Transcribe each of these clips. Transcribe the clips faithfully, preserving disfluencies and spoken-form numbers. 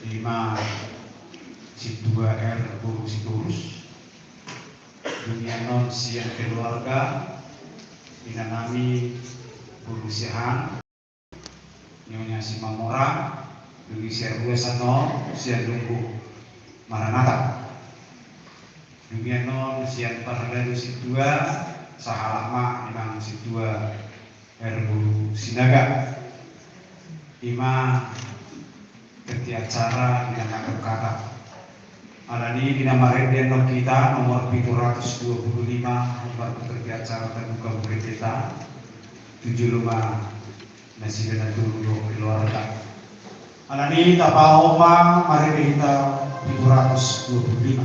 Ima sintua R boru Sitorus. Dung i annon sian keluarga, inanami boru Siahaan, Nyonya Simamora. Dung i sian ruas annon sian Lunggu Maranatha. Dung i annon sian parhalado sintua, sahalak ma inang sintua R boru Sinaga. Ima kerti acara di na mandok hata. Alani di na marende annon hita nomor pitu ratus dua puluh lima, nomor kerti acara terbuka buku hita. Tuju loma nasida na tolu dohot keluarga. Alani tapaho ma marende hita pitu ratus dua puluh lima.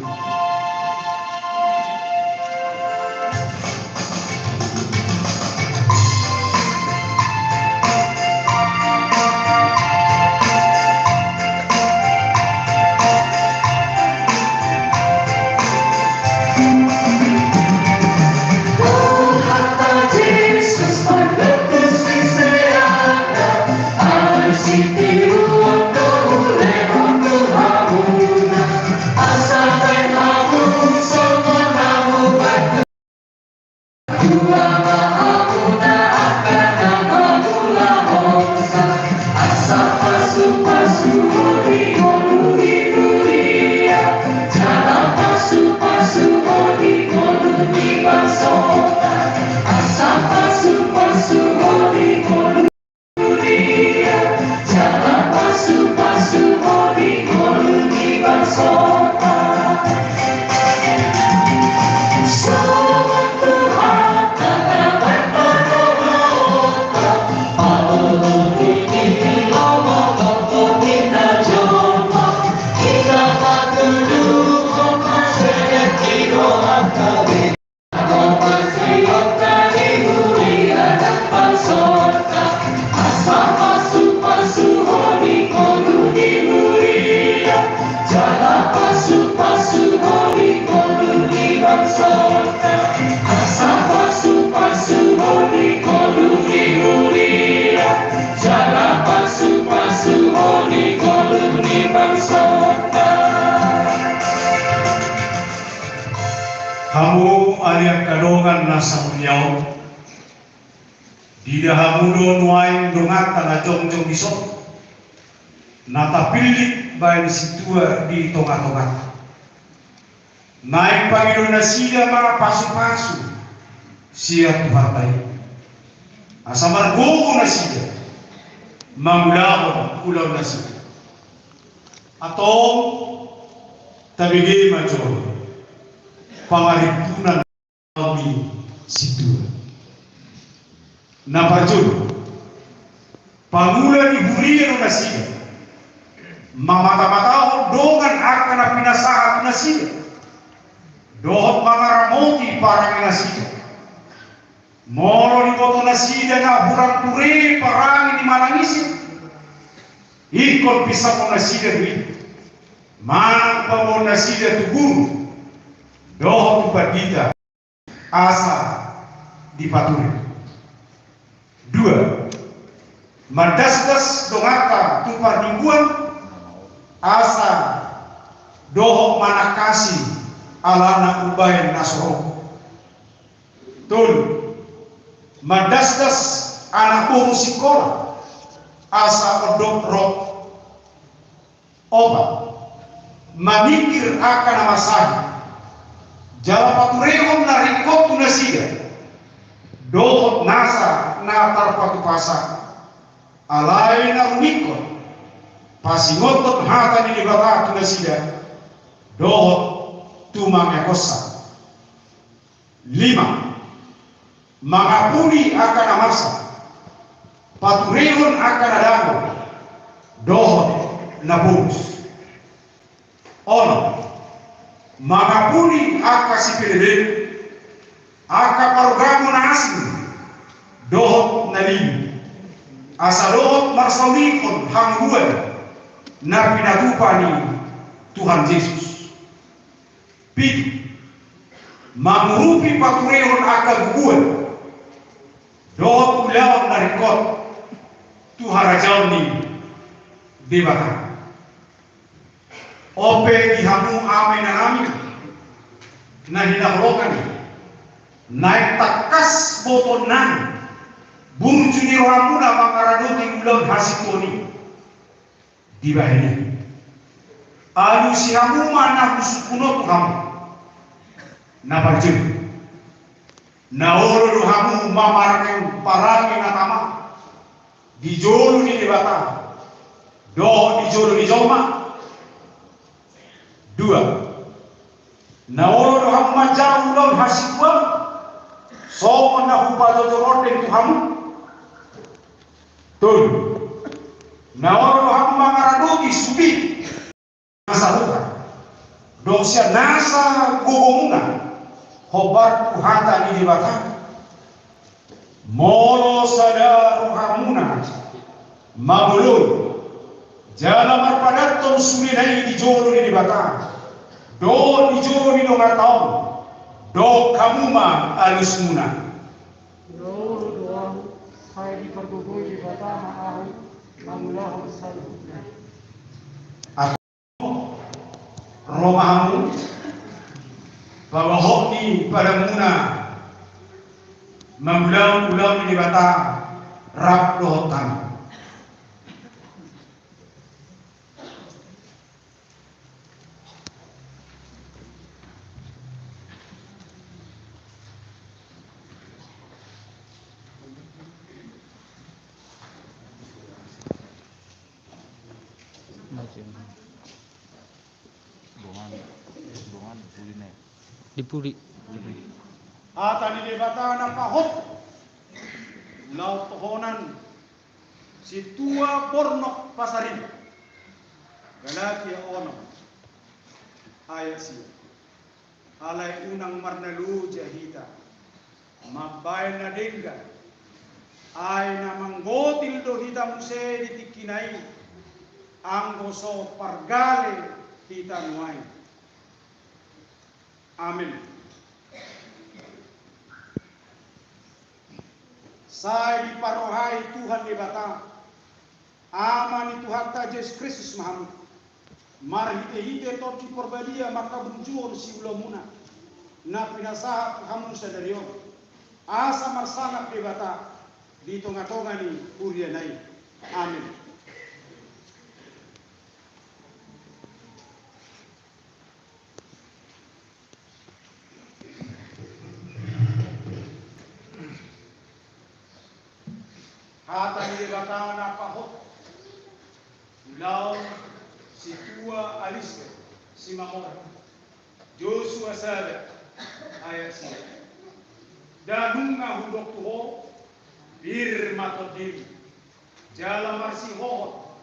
Hamu ale angka dongan na sahuria on, dida hamu do nuaeng donganta na jongjong dison, na tapillit baen sintua di tongatonganta. Naeng pangido nasida ma pasupasu sian Tuhanta i, asa margogo nasida mangulahon ulaon nasida. Antong tabege ma jolo pangarimpunan ni sintua. Na parjolo, pangula ni huria do nasida, mamatamatahon dongan angka na pinasahat nasida, dohot mangaramoti parange nasida. Molo diboto nasida na hurang ture parange ni manang ise, ingkon pinsangkon nasida do i manang paboaon nasida tu guru dohot tu pandita asa dipature. Dua, mandasdas donganta tu parmingguan asa dohot manangkasi alana umbahen na so ro. Tolu, mandasdas anak boru sikola asa ondop rap. Opat, mamingkir angka na marsahit jala paturehon na ringkot tu nasida dohot nasa na tarpatupasa, alai na rumingkot pasingothon hata ni Debata tu nasida dohot tu mangeakonsa. Lima, mangapuli angka na marsak, paturehon angka na dangol dohot na bogus. Onom, mangapuli angka sipelebegu, angka parugamo na asing dohot na lilu, asa dohot marsaulihon hangoluan na pinatupa ni Tuhan Jesus. Pitu, mangurupi paturehon angka guguan dohot ulaon na ringkot tu harajaon ni Debata. On pe di hamu ame nami na hinaholongan i, naeng tangkas botoonnami burju ni rohamuna mangaradoti ulaon hasituaon i. Dibahen i, alusi hamu ma na husungkun on tu hamu. Na parjolo, na olo do hamu mamarangehon parange na tama di jolo ni Debata dohot di jolo ni jolma? Dua, na olo do hamu manjalo ulaon hasituaon songon na hupajojor rondeng tu hamu? Tolu, na olo do hamu mangaradoti sude nasa roha dohot sian nasa gogomuna hombar tu hata ni Debata? Molo sada rohamuna mabolon jala marpadathon sudena i di jolo ni Debata dohot di jolo ni donganta on, dok hamu ma alusmuna. Olo do ahu, sai dipargogoi Debata ma ahu mangulahon saluhutna. Ro ma hamu, paboahon ni padanmuna mangulahon ulaon ni Debata rap dohot hami. Dongan, dongan, puli ne. Di puli. Hata ni Debata na pahot. Laho tohonan sintua borngin pasaribu. Galatia onom ayat sia. Alai unang marnaloja hita mambaen na denggan. Ai na manggotil do hita muse di tingkina i, anggo so pargale hita nuaeng. Amen. Sai diparrohai Tuhan Debata, Ama ni Tuhanta Jesus Kristus ma hamu. Marhitehite Tondi Parbadia mangkaburjuhon siulaonmuna na pinasahat tu hamu sadari on, asa marsangap Debata di tongatonga ni huriana i. Amen. Hata ni Debata na pahot. Ulaon sintua Alister Simamora. Josua sada ayat sia. Nda nunga hudok tu ho, pir ma tondim, jala marsihohot,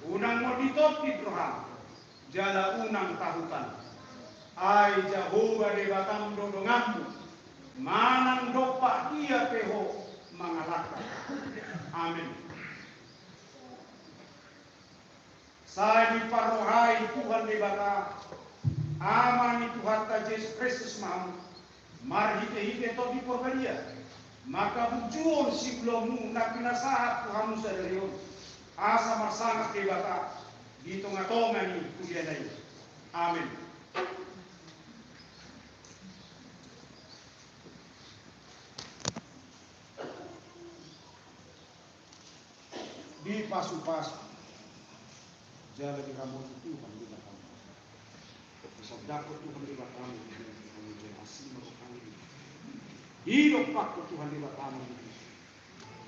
unang monditondit roham, jala unang tahutan. Ai Jahowa Debatam do donganmu, manang dompak dia pe ho mangalangka. Amen. Sai diparrohai Tuhan Debata, Ama ni Tuhanta Jesus Kristus ma hamu, marhitehite Tondi Parbadia, mangkaburjuhon siulaonmu na pinasahat tu hamu sadari on, asa marsangap Debata di tongatonga ni huriana i. Amen. Dipasupasu jala diramoti Tuhan Debata. Disondangkon Tuhan Debata ma di hami jala asi ma rohana. Didompakkon Tuhan Debata ma di hami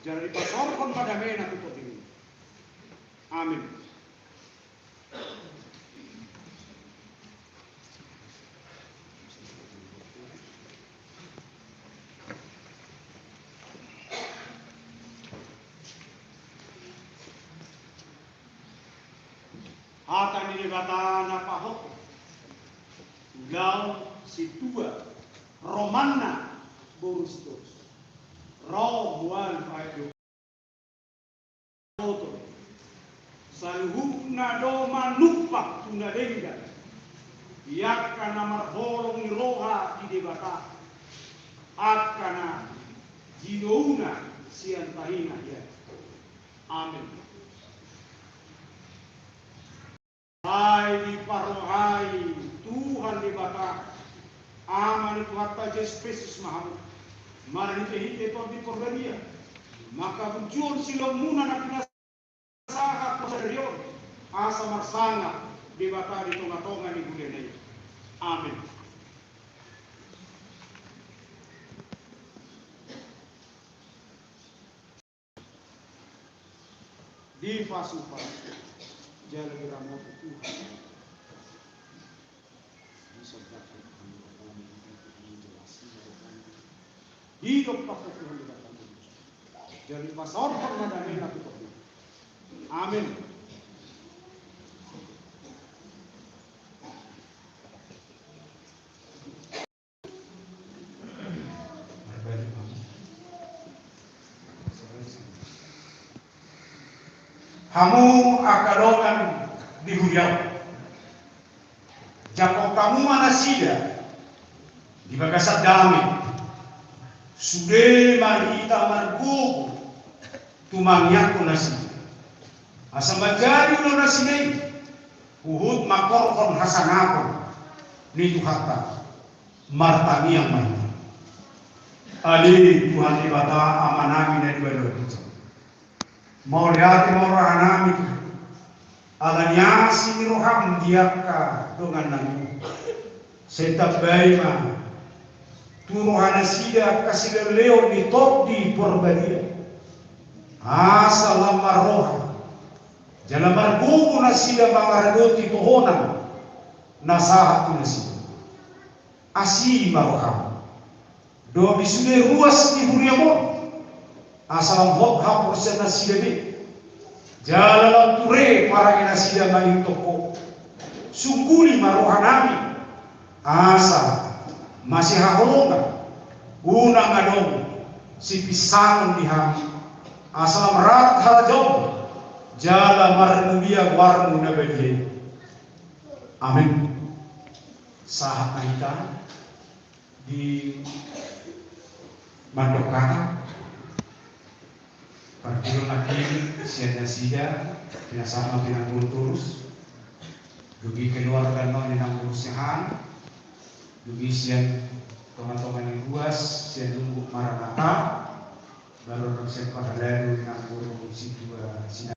jala dipasaorhon ma damena tu tondim i. Amen. Hata ni Debata na pahot. Ulaon sintua Romanna boru Sitorus. Rom ualu ayat dua. Saluhutna do manumpak tu na denggan, di angka na marholong ni roha di Debata, angka na jinouna sian tahi na hea. Amen. Sai diparrohai Tuhan Debata, Ama ni Tuhanta Jesus Kristus ma hamu, marhitehite Tondi Porbadia, manghapunjuhon silehonmuna na pinasahat sadari on, asa marsangap Debata di tongatonga ni huria na i. Amen. Dipasupasu jala diramoti Tuhan. Didok pasu Tuhan di dalam. Jala dipasaorhon ma damena tu torop. Amen. Hamu angka dongan di huria on, jangkon hamu ma nasida di bagasan dame, sude ma hita margogo tumangiangkon nasida, asa manjadi do nasida i huhut mangkorhon hasangapon ni Tuhanta. Martangiang ma hita. Ale Tuhan Debata Amanami na di banua ginjang, mauliate ma rohanami Tuhan, ala ni asi ni roham di angka dongannami. Sai tambai ma tu rohanasida angka silehonlehon ni Tondi Porbadia, asa lam marroha jala margogo nasida mangaradoti tohonan na sahat tu nasida. Asi ma roham dohot di sude ruas ni huriam on, asa lam hot haporseaonnasida be, jala lam ture parangenasida mangihuthon Ho. Sungguli ma rohanami asa masihaholongan, unang adong sipinsangon di hami, asa lam rap harajaon jala marmulia goarmu na badia i. Amen. Sahat ma hita di mandok hata. Parjolo nangkin sian nasida, pinasahat ma pinanggul torus, dung i keluarga na ninanggul sian, dung i sian tongatonga ni ruas, sian Lumbung Maranatha, baru adong sian parhalado ninanggul situa sina